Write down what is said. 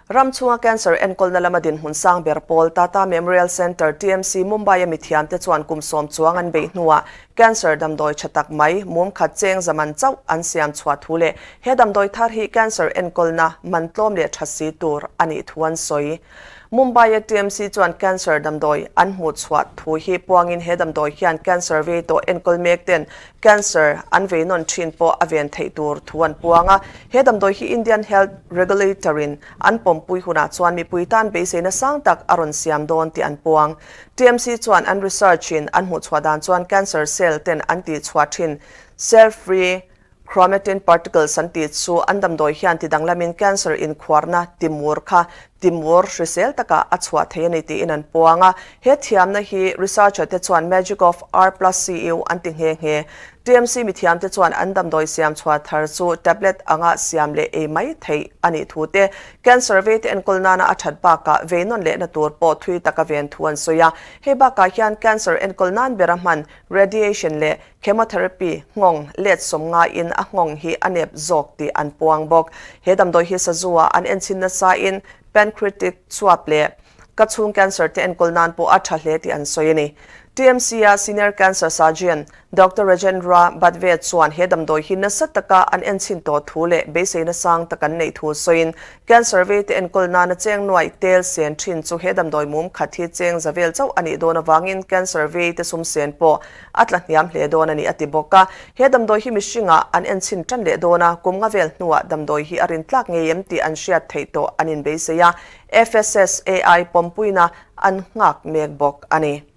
Ram chhunga cancer enkawlna lama dinhmun sang ber pawl Tata Memorial Centre, TMC, Mumbai-a mithiamte chuan kum sawm chuang an beih hnuah cancer damdawi tha tak mai mum khat cheng zaman chauh an siam chhuah thu leh he damdawi thar hi cancer enkawlna man tlawm leh tha si tur a nih thu an sawi. Mumbai-a TMC chuan cancer damdawi an hmuh chhuah thu hi puangin he damdawi hian cancer vei tawh enkawl mek ten cancer an vei nawn thin pawh a ven theih tur thu an puang a. He damdawi hi Indian Health Regulator-in an pawmpui hunah chuan mipui tan beiseina sang tak a rawn siam dawn tih an puang. TMC chuan an research-in an hmuh chhuah dan chuan cancer cell ten an tih chhuah thin cell-free Chromatin particles an tih chu an damdawi hian ti danglamin cancer inkhuarna timur kha timur hrisel takah a chhuah thei a ni tiin an puang a. He thiamna hi researcher te chuan magic of R plus CU an ti nghe nghe. TMC mithiam te chuan an damdawi siam chhuah thar chu tablet anga siam leh ei mai theih a nih thu te, cancer vei te enkawl nana a that bakah vei nawn lehna tur pawh thui taka ven thu an sawi a. Hei bakah hian cancer enkawl nan bera hman radiation leh Chemotherapy, nghawng, let sawm ngaiin a nghawng hi a nep zawk tih an puang bawk. He damdawi hi sazu-ah an enchhin nasain pancreatic chuap leh ka chhung cancer te enkawl nan pawh a tha hle tih an sawi a ni. TMC-a Senior Cancer Surgeon Doctor Rajendra Badve chuan he damdawi hi nasa taka an enchhin tawh thu leh beiseina sang tak an neih thu sawiin Cancer vei te enkawl nana cheng nuaih tel sen thin chu he damdawi mum khat hi cheng za vel chauh a nih dawn avangin cancer vei te sum sen pawh a tla hniam hle dawn a ni a ti bawk a. He damdawi hi mihringah an enchhin tan leh dawn a, kum nga vel hnuah damdawi hi a rintlak ngei em tih an hriat theih tawh an inbeisei a, FSSAI pawmpuina an nghak mek bawk a ni.